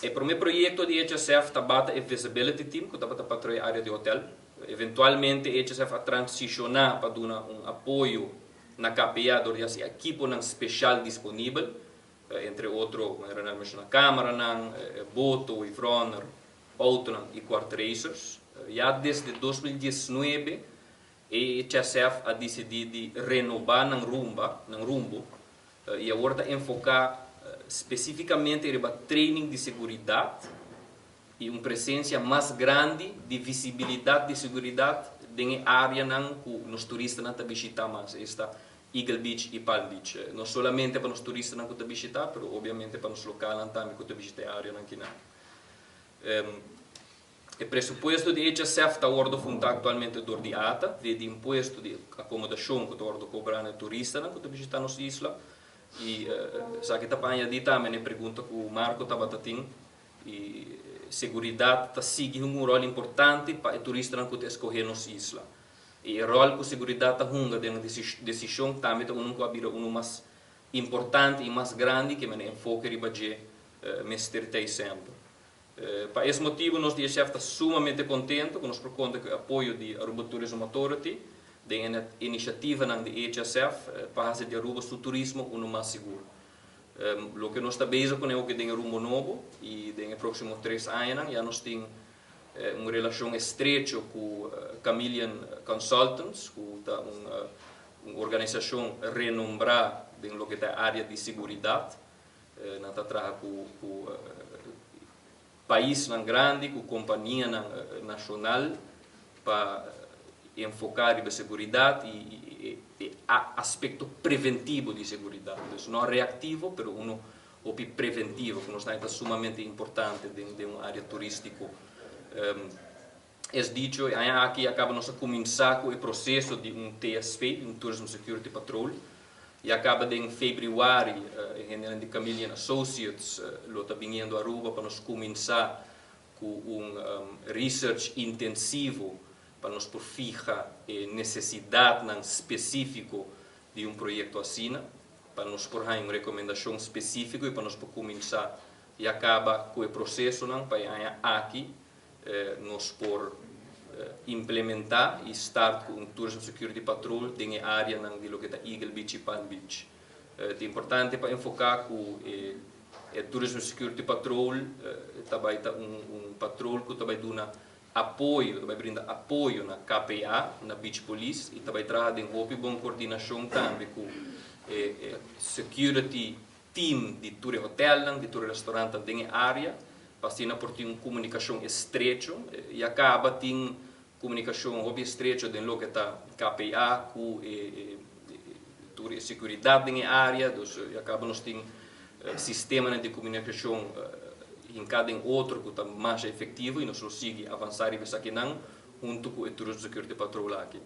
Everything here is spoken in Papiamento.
E prome proyecto di HSF tabata e Visibility Team, cu tabata patruya area di hotel. Eventualmente HSF a transiciona pa duna un apoyo na KPA door di haci ekiponan special disponibel, entre otro, manera nan a menciona, cameranan, boto, wave-runner, autonan y quad racers. Ya desde 2019 HSF a dicidi di renoba nan rumbo y awor ta enfoca specificamente riba training di seguridad y un presencia mas grandi di visibilidad di seguridad den areanan cu nos turistanan ta bishita mas, esta Eagle Beach y Palm Beach. No solamente pa nos turistanan cu ta bishita, pero obviamente pa nos localnan tambe cu ta bishita e areanan akinan. E presupuesto di HSF ta wordo funda actualmente door di ATA, via di impuesto di acomodacion cu ta wordo cobra na turistanan cu ta bishita nos isla. Y esaki ta pa añadi tambe na e pregunta cu Marco tabata tin, y seguridad ta sigui un rol importante pa e turistanan cu ta escoge nos isla. Y e rol cu seguridad ta hunga den decision tambe ta un cu a bira uno mas importante y mas grandi cu men enfoke riba dje mester ta semper. Pa e motibo nos di HSF ta sumamente contento cu nos por conta cu e apoyo di Aruba Tourism Authority den e iniciativanan di HSF pa haci di Aruba su turismo uno mas sigur. Loke nos ta bezig cu ne den rumbo nobo y den e proximo 3 aña ya nos tin un relacion estrecho cu Chameleon Consultants, cu ta un organisacion renombra den loke ta area di seguridad. Nan ta traha cu paisnan grandi, cu companianan nacional pa enfoca riba seguridad y aspecto preventivo di seguridad. Anto, no reactivo, pero uno hopi preventivo, cu nos ta sumamente importante den un area turistico. Es dicho, aki a caba nos a cuminsa cu e proceso di un TSP, un Tourism Security Patrol, y a caba den februari, e di Chameleon Associates lo ta biniendo Aruba pa nos cuminsa cu un research intensivo pa nos por fiha e necesidad specifico di un proyecto asina, pa nos por un recomendacion specifico y pa nos por cuminsa y caba cu e proceso pa aki nos por implementa y start cu un Tourism Security Patrol den e area di loke ta Eagle Beach y Palm Beach. Ta importante pa enfoca cu e Tourism Security Patrol tambe ta un patrol cu tambe duna apoyo, tambe brinda apoyo na KPA, na Beach Police y tambe traha den hopi bon coordinacion tambe cu security team di tur hotel, di tur restaurant den area, pa asina por tin un comunicacion estrecho y a caba tin comunicacion hopi estrecho den loke ta KPA cu tur seguridad den area, dus a caba nos tin sistema di comunicacion den cada otro cu ta mas efectivo y nos lo sigui avansa riba esakinan hunto cu e Tourism Security Patrol aki.